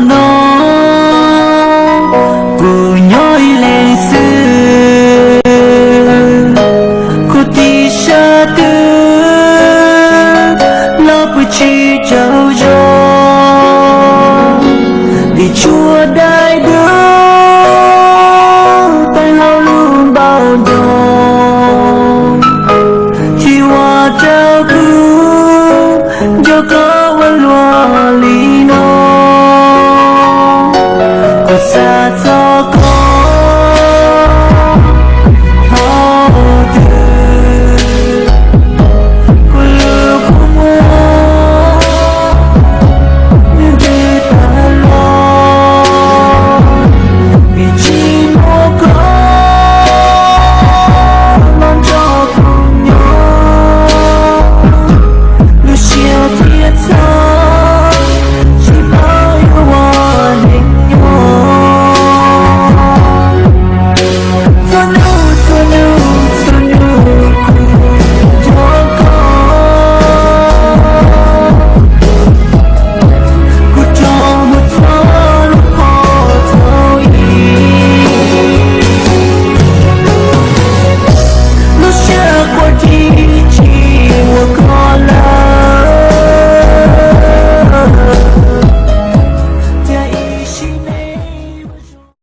no kuv nyob ib leeg xwb, kuv tib sab twg los pw tsis tsaug zog, vim tshuav daim duab tawm hauv lub npaum nco, tsis ua rau kuv nco koj ua luaj li no. Kuv xav txog koj hmo twg, kuv lub kua muag nws twb tawg los, vim tsis muaj koj los nrog kuv nyob, lub siab thiaj txhawj tsis paub yuav ua neej nyob. Txhua hnub txhua hnub txhua hnub kuv nco koj, kuv rov mus txog lub pob txha ib, lub siab quaj ris